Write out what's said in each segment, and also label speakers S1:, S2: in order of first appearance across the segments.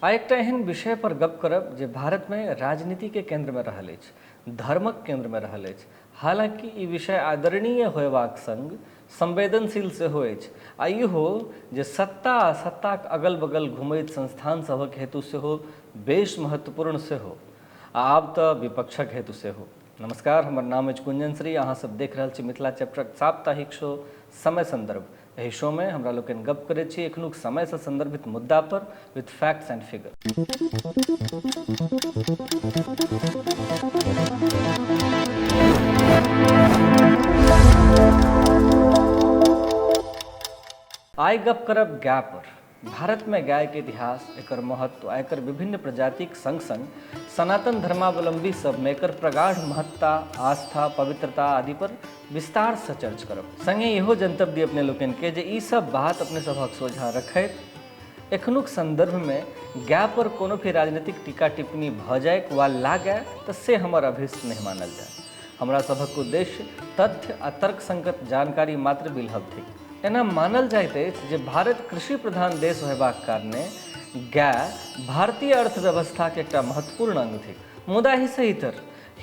S1: आइ एकटा एहन विषय पर गप करब जे भारतमे राजनीतिके केन्द्रमे रहल अछि, धर्मक केन्द्रमे रहल अछि। हालाँकि ई विषय आदरणीय होयबाक संग संवेदनशील सेहो अछि आ इहो जे सत्ता आ सत्ताक अगल-बगल घुमैत संस्थान सभक हेतु सेहो बेस महत्वपूर्ण सेहो आ आब तऽ विपक्षक हेतु सेहो। नमस्कार, हमर नाम अछि कुंजन श्री, अहाँ सब देख रहल छी मिथिला चैप्टरक साप्ताहिक शो समय संदर्भ। एहि शो मे हमरा लोकनि गप करैत छी एखनुक समय सँ संदर्भित मुद्दा पर विथ फैक्ट्स एंड फिगर। आइ गप करब गाय पर। भारतमे गायके इतिहास, एकर महत्व आ एकर विभिन्न प्रजातिक संग-संग सनातन धर्मावलम्बी सभमे एकर प्रगाढ़ महत्ता, आस्था, पवित्रता आदि पर विस्तारसँ चर्च करब। संगहि इहो जनतब दी अपने लोकनिकेँ जे ई सभ बात अपने सभक सोझाँ रखैत एखनुक सन्दर्भमे गाय पर कोनो भी राजनीतिक टीका-टिप्पणी भऽ जाइक वा लागए तऽ से हमर अभीष्ट नहि मानल जाए। हमरा सभक उद्देश्य तथ्य आ तर्कसंगत जानकारी मात्र बिलहब थिक। एना मानल जाइत अछि जे भारत कृषि प्रधान देश होयबाक कारणे गाय भारतीय अर्थव्यवस्थाक एकटा महत्वपूर्ण अंग थिक। मुदा एहिसँ इतर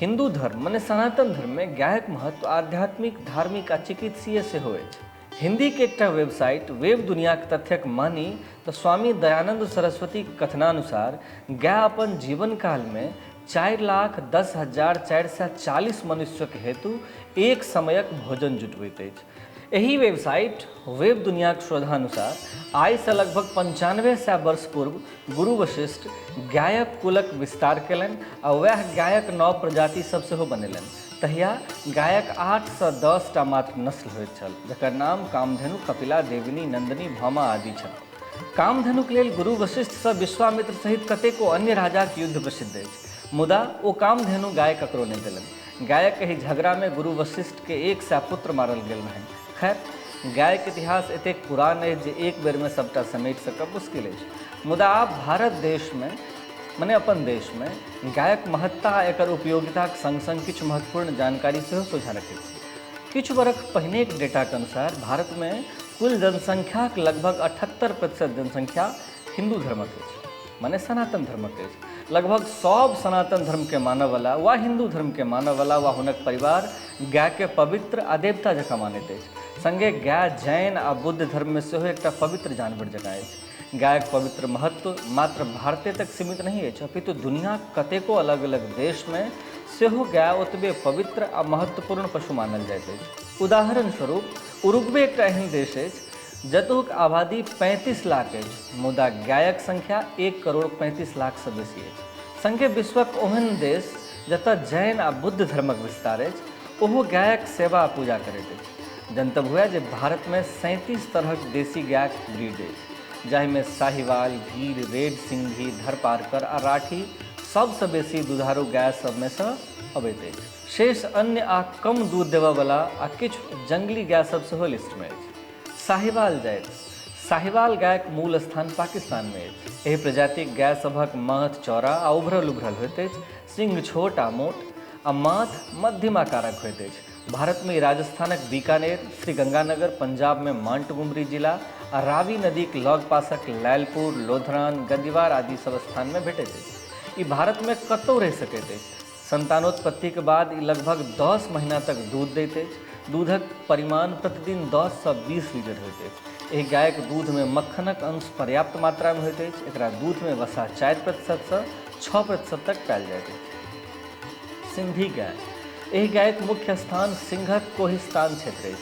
S1: हिन्दू धर्म मने सनातन धर्ममे गायक महत्व आध्यात्मिक, धार्मिक आ चिकित्सीय सेहो अछि। हिन्दीक एकटा वेबसाइट वेब दुनियाक तथ्यक मानी तऽ स्वामी दयानन्द सरस्वतीक कथनानुसार गाय अपन जीवनकालमे 4,10,440 मनुष्यक हेतु एक समयक भोजन जुटबैत अछि। एहि वेबसाइट वेब दुनियाक शोधानुसार आइसँ लगभग 9500 वर्ष पूर्व गुरु वशिष्ठ गायक कुलक विस्तार कयलनि आ वएह गायक नव प्रजाति सब सेहो बनेलनि। तहिया गायक 8सँ 10 टा मात्र नस्ल होइत छल जकर नाम कामधेनु, कपिला, देविनी, नन्दिनी, भामा आदि छल। कामधेनुक लेल गुरु वशिष्ठसँ विश्वामित्र सहित कतेको अन्य राजाक युद्ध प्रसिद्ध अछि। मुदा ओ कामधेनु गाय ककरो नहि देलनि। गायक एहि झगड़ामे गुरु वशिष्ठके 100 पुत्र मारल गेल रहनि। खैर, गायक इतिहास एतेक पुरान अछि जे एक बेरमे सभटा समेटि सकब मुश्किल अछि। मुदा आब भारत देशमे, मने अपन देशमे, गायक महत्ता आ एकर उपयोगिताक संग-संग किछु महत्वपूर्ण जानकारी सेहो सोझाँ रखैत छी। किछु बरख पहिनेक डेटाक अनुसार भारतमे कुल जनसंख्याक लगभग 78% जनसंख्या हिन्दू धर्मक अछि। मने सनातन धर्मक अछि। लगभग सभ सनातन धर्मके मानऽवला वा हिन्दू धर्मके मानऽवला वा हुनक परिवार गायके पवित्र आ देवता जकाँ मानैत अछि। संगे गाय जैन आ बुद्ध धर्ममे सेहो एकटा पवित्र जानवर जकाँ अछि। गायक पवित्र महत्व मात्र भारते तक सीमित नहि अछि अपितु दुनियाक कतेको अलग-अलग देशमे सेहो गाय ओतबे पवित्र आ महत्वपूर्ण पशु मानल जाइत अछि। उदाहरण स्वरूप उरुग्वे एकटा एहन देश अछि जतहुक आबादी 35 लाख अछि, मुदा गायक संख्या 1 करोड़ 35 लाखसँ बेसी अछि। संगे विश्वक ओहन देश जतय जैन आ बुद्ध धर्मक विस्तार अछि, ओहो गायक सेवा आ पूजा करैत अछि। जनतब हुए जे भारतमे 37 तरहक देसी गायक ब्रीड अछि, जाहिमे साहिवाल, गीर, रेड सिंधी, धरपारकर आ राठी सबसँ बेसी दुधारू गाय सभमे सँ अबैत अछि। शेष अन्य आ कम दूध देबयवला आ किछु जंगली गाय सभ सेहो लिस्टमे अछि। साहिवाल जाति साहिवाल गायक मूल स्थान पाकिस्तानमे अछि। एहि प्रजातिक गाय सभक माथ चौड़ा आ उभरल उभरल होइत अछि, सिंघ छोट आ मोट आ माथ मध्यम आकारक होइत अछि। भारतमे ई राजस्थानक बीकानेर, श्रीगंगानगर, पंजाबमे मांटगुमरी जिला आ रावी नदीक लगपासक लैलपुर, लोधरान, गंदीवार आदि सभ स्थानमे भेटैत अछि। ई भारतमे कतहु रहि सकैत अछि। संतानोत्पत्तिक बाद ई लगभग 10 महीना तक दूध दैत अछि। दूधक परिमाण प्रतिदिन 10 सँ 20 लीटर होइत अछि। एहि गायक दूधमे मक्खनक अंश पर्याप्त मात्रामे होइत अछि। एकरा दूधमे वसा 4% सँ 6% तक पायल जाइत अछि। सिंधी गाय एहि गायक मुख्य स्थान सिंघक कोहिस्तान क्षेत्र अछि।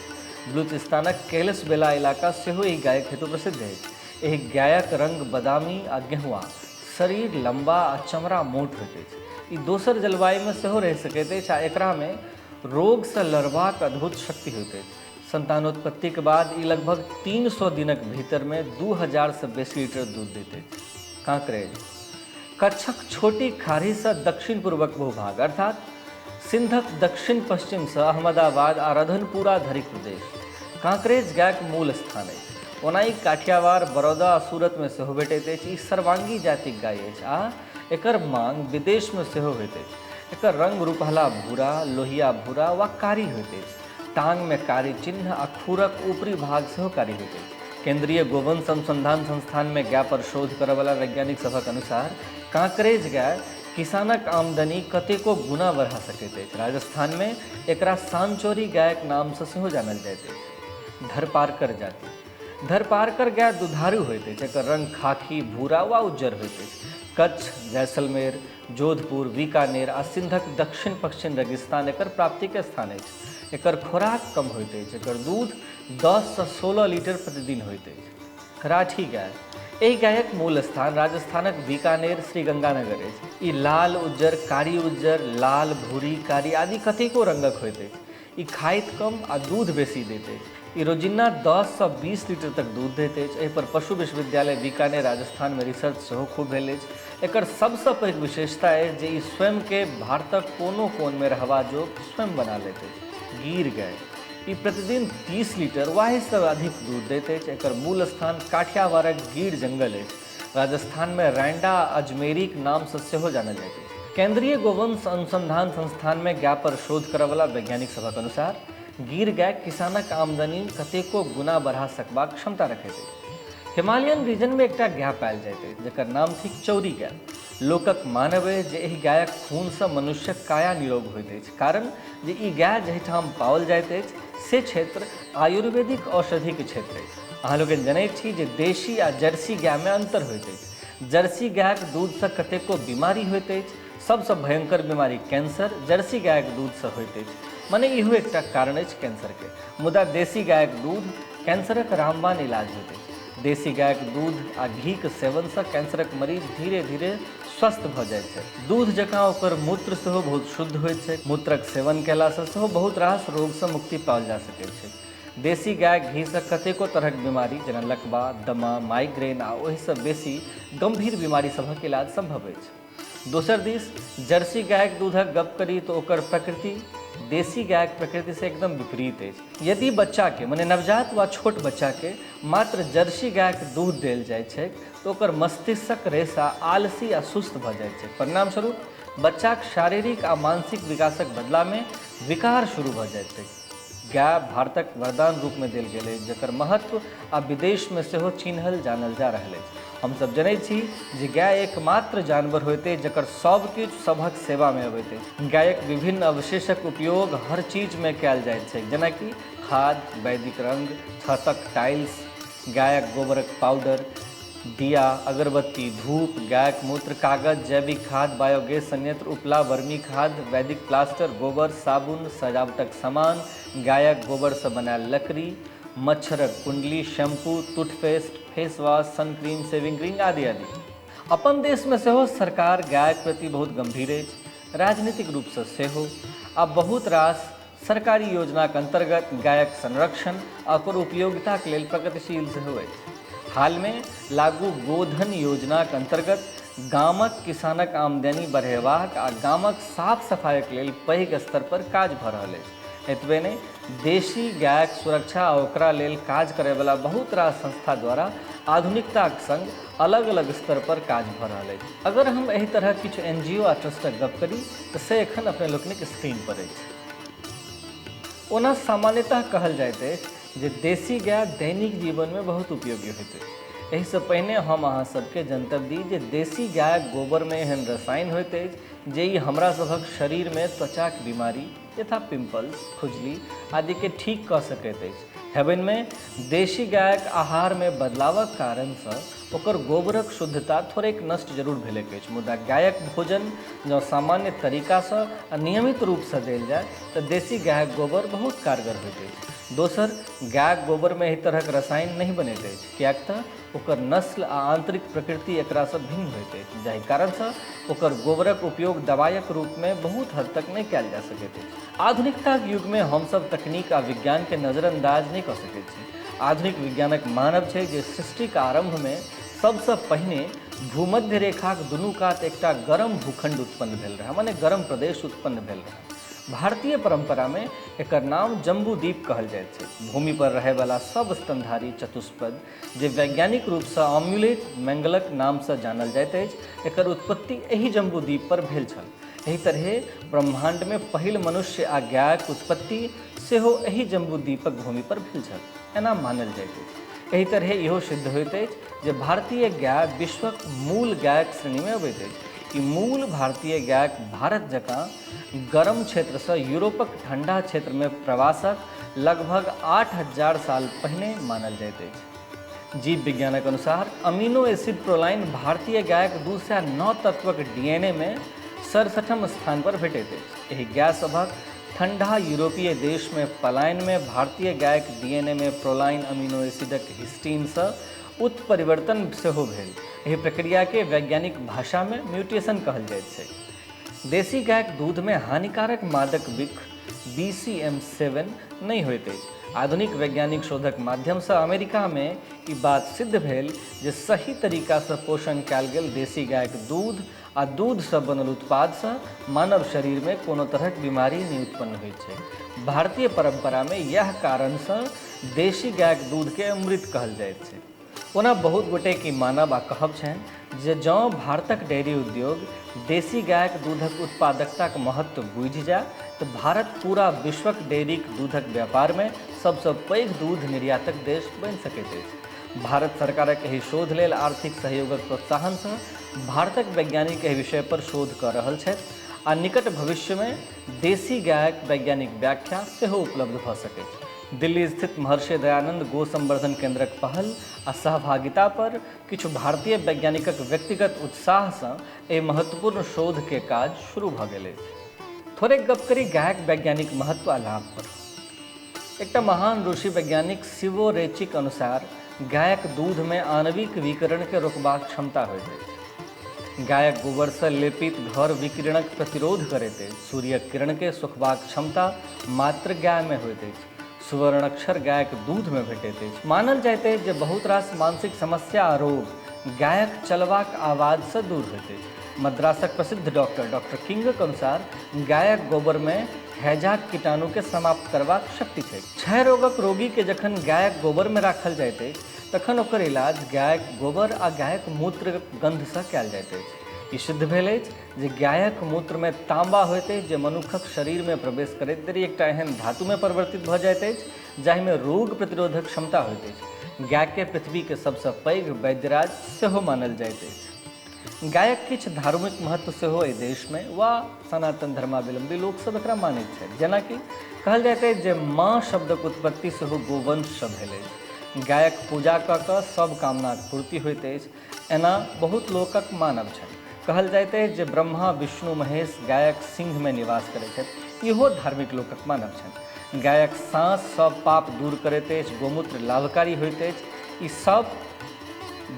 S1: बलूचिस्तानक कैलस बेला इलाका सेहो एहि गायक हेतु प्रसिद्ध अछि। एहि गायक रंग बदामी आ गेहुआ, शरीर लम्बा आ चमड़ा मोट होइत अछि। ई दोसर जलवायुमे सेहो रहि सकैत अछि आ एकरामे रोगसँ लड़बाक अद्भुत शक्ति होइत अछि। संतानोत्पत्तिक बाद ई लगभग 300 दिनक भीतरमे 2000सँ बेसी लीटर दूध दैत अछि। कांकरेज कच्छक छोटी खाड़ीसँ दक्षिण-पूर्वक भूभाग अर्थात सिंधक दक्षिण-पश्चिमसँ अहमदाबाद आ रधनपुरा धरिक प्रदेश कांकरेज गायक मूल स्थान अछि। ओना ई काठियावाड़, बड़ौदा आ सूरतमे सेहो भेटैत अछि। ई सर्वांगी जातिक गाय अछि आ एकर मांग विदेशमे सेहो होइत अछि। एकर रंग रुपहला भूरा, लोहिया भूरा वा कारी होइत अछि। टांगमे कारी चिन्ह आ खुरक ऊपरी भाग सेहो कारी होइत अछि। केंद्रीय गोवंश अनुसंधान संस्थानमे गाय पर शोध करयवला वैज्ञानिक सभक अनुसार कांकरेज गाय किसानक आमदनी कतेको गुना बढ़ा सकैत अछि। राजस्थानमे एकरा सांचौरी गायक नामसँ सेहो जानल जाइत अछि। धरपारकर जाति। धरपारकर गाय दुधारू होइत अछि। एकर रंग खाकी, भूरा वा उज्जर होइत अछि। कच्छ, जैसलमेर, जोधपुर, बीकानेर आ सिंधक दक्षिण-पश्चिम रेगिस्तान एकर प्राप्तिक स्थान अछि। एकर खोराक कम होइत अछि। एकर दूध 10 सँ 16 लीटर प्रतिदिन होइत अछि। राठी गाय। एहि गायक मूल स्थान राजस्थानक बीकानेर श्रीगंगानगर अछि। ई लाल, उज्जर, कारी उज्जर, लाल, भूरी, कारी आदि कतेको रंगक होइत अछि। ई खाइत कम आ दूध बेसी दैत अछि। ई रोजिना 10 सँ 20 लीटर तक दूध दैत अछि। एहि पर पशु विश्वविद्यालय बीकानेर राजस्थानमे रिसर्च सेहो खूब भेल अछि। एकर सभसँ पैघ विशेषता अछि जे ई स्वयंके भारतक कोनो कोनमे रहबा जोग स्वयं बना लैत अछि। गिर गाय। ई प्रतिदिन 30 लीटर वा एहिसँ अधिक दूध दैत अछि। एकर मूल स्थान काठियावाड़क गिर जंगल अछि। राजस्थानमे रैंडा आ अजमेरीक नामसँ सेहो जानल जाइत अछि। केंद्रीय गोवंश अनुसंधान संस्थानमे गाय पर शोध करयवला वैज्ञानिक सभक अनुसार गिर गाय किसानक आमदनी कतेको गुना बढ़ा सकबाक क्षमता रखैत अछि। हिमालयन रीजनमे एकटा गाय पायल जाइत अछि जकर नाम थिक चौरी गाय। लोकक मानब अछि जे एहि गायक खूनसँ मनुष्यक काया निरोग होइत अछि, कारण जे ई गाय जाहिठाम पाओल जाइत अछि से क्षेत्र आयुर्वेदिक औषधिक क्षेत्र अछि। अहाँ लोकनि जनैत छी जे देशी आ जर्सी गायमे अन्तर होइत अछि। जर्सी गायक दूधसँ कतेको बीमारी होइत अछि। सभसँ भयंकर बीमारी कैंसर जर्सी गायक दूधसँ होइत अछि। मने इहो एकटा कारण अछि कैंसरके। मुदा देशी गायक दूध कैंसरक रामबाण इलाज होइत अछि। देशी गायक दूध आ घीक सेवनसँ कैंसरक मरीज धीरे-धीरे स्वस्थ भऽ जाइत छथि। दूध जकाँ ओकर मूत्र सेहो बहुत शुद्ध होइत छैक। मूत्रक सेवन कयलासँ सेहो बहुत रास रोगसँ मुक्ति पाओल जा सकैत छैक। देशी गायक घीसँ कतेको तरहक बीमारी जेना लकवा, दमा, माइग्रेन आ ओहिसँ बेसी गम्भीर बीमारी सभक इलाज सम्भव अछि। दोसर दिस जर्सी गायक दूधक गप करी तऽ ओकर प्रकृति देशी गायक प्रकृतिसँ एकदम विपरीत अछि। यदि बच्चाके मने नवजात वा छोट बच्चाके मात्र जर्सी गायक दूध देल जाइत छैक तऽ ओकर मस्तिष्कक रेशा आलसी आ सुस्त भऽ जाइत छैक। परिणामस्वरूप बच्चाक शारीरिक आ मानसिक विकासक बदलामे विकार शुरू भऽ जाइत छैक। गाय भारतक वरदान रूपमे देल गेल अछि जकर महत्व आब विदेशमे सेहो चिन्हल जानल जा रहल अछि। हमसभ जनैत छी जे गाय एकमात्र जानवर होइत अछि जकर सभ किछु सभक सेवामे अबैत अछि। गायक विभिन्न अवशेषक उपयोग हर चीजमे कयल जाइत छैक जेनाकि खाद, वैदिक रंग, छतक टाइल्स, गायक गोबरक पाउडर, दिया, अगरबत्ती, धूप, गायक मूत्र, कागज, जैविक खाद, बायोगैस संयंत्र, उपला, वर्मी खाद, वैदिक प्लास्टर, गोबर, साबुन, सजावटक सामान, गायक गोबरसँ बनायल लकड़ी, मच्छरक कुंडली, shampoo, toothpaste, face wash, sun cream, shaving cream आदि आदि। अपन देशमे सेहो सरकार गायक प्रति बहुत गम्भीर अछि, राजनीतिक रूपसँ सेहो आ बहुत रास सरकारी योजनाक अन्तर्गत गायक संरक्षण आ ओकर उपयोगिताक लेल प्रगतिशील सेहो अछि। हालमे लागू गोधन योजनाक अन्तर्गत गामक किसानक आमदनी बढ़ेबाक आ गामक साफ-सफाइक लेल पैघ स्तर पर काज भऽ रहल अछि। एतबे नहि, देशी गायक सुरक्षा आ ओकरा लेल काज करयवला बहुत रास संस्था द्वारा आधुनिकताक संग अलग-अलग स्तर पर काज भऽ रहल अछि। अगर हम एहि तरहक किछु एनजीओ आ ट्रस्टक गप्प करी तऽ से एखन अपने लोकनिक स्क्रीन पर अछि। ओना सामान्यतः कहल जाइत अछि जे देशी गाय दैनिक जीवनमे बहुत उपयोगी होइत अछि। एहिसँ पहिने हम अहाँ सभकेँ जनतब दी जे देशी गायक गोबरमे एहन रसायन होइत अछि जे ई हमरा सभक शरीरमे त्वचाक बीमारी यथा पिम्पल्स, खुजली आदिकेँ ठीक कऽ सकैत अछि। हेबनिमे देशी गायक आहारमे बदलावक कारणसँ ओकर गोबरक शुद्धता थोड़ेक नष्ट जरूर भेलैक अछि, मुदा गायक भोजन जँ सामान्य तरीकासँ आ नियमित रूपसँ देल जाय तँ देशी गायक गोबर बहुत कारगर होइत अछि। दोसर, गायक गोबरमे एहि तरहक रसायन नहि बनैत अछि, किएक तँ ओकर नस्ल आ आंतरिक प्रकृति एकरासँ भिन्न होइत अछि, जाहि कारणसँ ओकर गोबरक उपयोग दवाइक रूपमे बहुत हद तक नहि कयल जा सकैत अछि। आधुनिकताक युगमे हमसभ तकनीक आ विज्ञानकेँ नजरअंदाज नहि कऽ सकैत छी। आधुनिक विज्ञानक मानब छै जे सृष्टिक आरम्भमे सभसँ पहिने भूमध्य रेखाक दुनू कात एकटा गरम भूखण्ड उत्पन्न भेल रहए, मने गरम प्रदेश उत्पन्न भेल रहए। भारतीय परम्परामे एकर नाम जम्बूद्वीप कहल जाइत छै। भूमि पर रहयवला सभ स्तनधारी चतुष्पद, जे वैज्ञानिक रूपसँ आम्युलेट मैंगलक नामसँ जानल जाइत अछि, एकर उत्पत्ति एहि जम्बूद्वीप पर भेल छल। एहि तरहे ब्रह्माण्डमे पहिल मनुष्य आ गायक उत्पत्ति सेहो एहि जम्बूद्वीपक भूमि पर भेल छल, एना मानल जाइत अछि। एहि तरहे इहो सिद्ध होइत अछि जे भारतीय गाय विश्वक मूल गायक श्रेणीमे अबैत अछि। ई मूल भारतीय गायक भारत जकाँ गरम क्षेत्रसँ यूरोपक ठण्डा क्षेत्रमे प्रवासक लगभग 8000 साल पहिने मानल जाइत अछि। जीव विज्ञानक अनुसार अमीनो एसिड प्रोलाइन भारतीय गायक 209 तत्वक डीएनए मे 67म स्थान पर भेटैत अछि। एहि गाय सभक ठंडा यूरोपीय देशमे पलायनमे भारतीय गायक डीएनएमे प्रोलाइन अमीनो एसिडक हिस्टीनसँ उत्परिवर्तन सेहो भेल। एहि प्रक्रियाकेँ वैज्ञानिक भाषामे म्यूटेशन कहल जाइत छैक। देसी गायक दूधमे हानिकारक मादक बिख BCM7 नहि होइत अछि। आधुनिक वैज्ञानिक शोधक माध्यमसँ अमेरिकामे ई बात सिद्ध भेल जे सही तरीकासँ पोषण कयल गेल देसी गायक दूध आ दूधसँ बनल उत्पादसँ मानव शरीरमे कोनो तरहक बीमारी नहि उत्पन्न होइत छैक। भारतीय परम्परामे इएह कारणसँ देशी गायक दूधकेँ अमृत कहल जाइत छैक। ओना बहुत गोटेक ई मानब आ कहब छनि जे जँ भारतक डेयरी उद्योग देशी गायक दूधक उत्पादकताक महत्व बुझि जाय तऽ भारत पूरा विश्वक डेयरीक दूधक व्यापारमे सबसँ पैघ दूध निर्यातक देश बनि सकैत अछि। भारत सरकारक एहि शोध लेल आर्थिक सहयोगक प्रोत्साहनसँ भारतक वैज्ञानिक एहि विषय पर शोध कऽ रहल छथि आ निकट भविष्यमे देशी गायक वैज्ञानिक व्याख्या सेहो उपलब्ध भऽ सकैछ। दिल्ली स्थित महर्षि दयानंद गो संवर्धन केंद्रक पहल आ सहभागिता पर किछु भारतीय वैज्ञानिकक व्यक्तिगत उत्साहसँ एहि महत्वपूर्ण शोधके काज शुरू भऽ गेल अछि। थोड़ेक गप करी गायक वैज्ञानिक महत्व आ लाभ पर। एकटा महान रूसी वैज्ञानिक सिवो रेचिक अनुसार गायक दूधमे आणविक विकिरणकेँ रोकबाक क्षमता होइत अछि। गायक गोबरसँ लेपित घर विकिरणक प्रतिरोध करैत अछि। सूर्यक किरणकेँ सोखबाक क्षमता मात्र गायमे होइत अछि। सुवर्णाक्षर गायक दूधमे भेटैत अछि। मानल जाइत अछि जे बहुत रास मानसिक समस्या आ रोग गायक चलबाक आवाजसँ दूर होइत अछि। मद्रासक प्रसिद्ध डॉक्टर डॉक्टर किंगक अनुसार गायक गोबरमे हैजाक कीटाणुकेँ समाप्त करबाक शक्ति छैक। क्षय रोगक रोगीकेँ जखन गायक गोबरमे राखल जाइत अछि तखन ओकर इलाज गायक गोबर आ गायक मूत्रक गन्धसँ कयल जाइत अछि। ई सिद्ध भेल अछि जे गायक मूत्रमे तांबा होइत अछि जे मनुक्खक शरीरमे प्रवेश करैत देरी एकटा एहन धातुमे परिवर्तित भऽ जाइत अछि जाहिमे रोग प्रतिरोधक क्षमता होइत अछि। गायकेँ पृथ्वीक सबसँ पैघ वैद्यराज सेहो मानल जाइत अछि। गायक किछु धार्मिक महत्व सेहो एहि देशमे वा सनातन धर्मावलम्बी लोकसभ एकरा मानैत छथि। जेनाकि कहल जाइत अछि जे माँ शब्दक उत्पत्ति सेहो गोवंशसँ भेल अछि। गायक पूजा कऽ कऽ सभ कामनाक पूर्ति होइत अछि एना बहुत लोकक मानब छनि। कहल जाइत अछि जे ब्रह्मा, विष्णु, महेश गायक सिंहमे निवास करैत छथि। इहो धार्मिक लोकक मानब छनि। गायक साँस सभ पाप दूर करैत अछि, गोमूत्र लाभकारी होइत अछि। ई सभ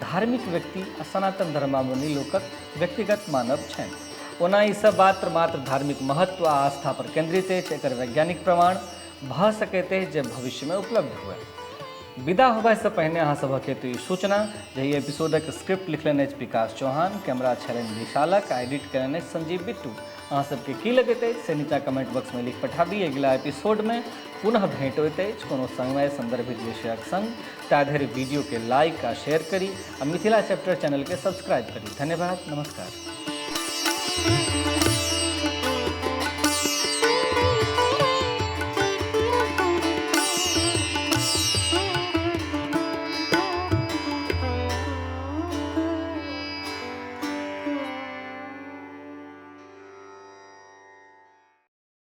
S1: धार्मिक व्यक्ति आ सनातन धर्मावलम्बी लोकक व्यक्तिगत मानब छनि। ओना ई सब बात मात्र धार्मिक महत्व आ आस्था पर केंद्रित अछि। एकर वैज्ञानिक प्रमाण भऽ सकैत अछि जे भविष्यमे उपलब्ध हुए। विदा होबयसँ पहिने अहाँ सभक हेतु ई सूचना जे एहि एपिसोडक स्क्रिप्ट लिखलनि अछि विकास चौहान, कैमरा छलनि विशालक आ एडिट कयलनि अछि संजीव बिट्टू। अहाँ सबके की लगैत अछि से नीचा कमेंट बॉक्समे लिख पठाबी। अगिला एपिसोडमे पुनः भेंट होइत अछि कोनो समय संदर्भित विषयक संग। ता धरि वीडियोके लाइक आ शेयर करी आ मिथिला चैप्टर चैनलके सब्सक्राइब करी। धन्यवाद, नमस्कार।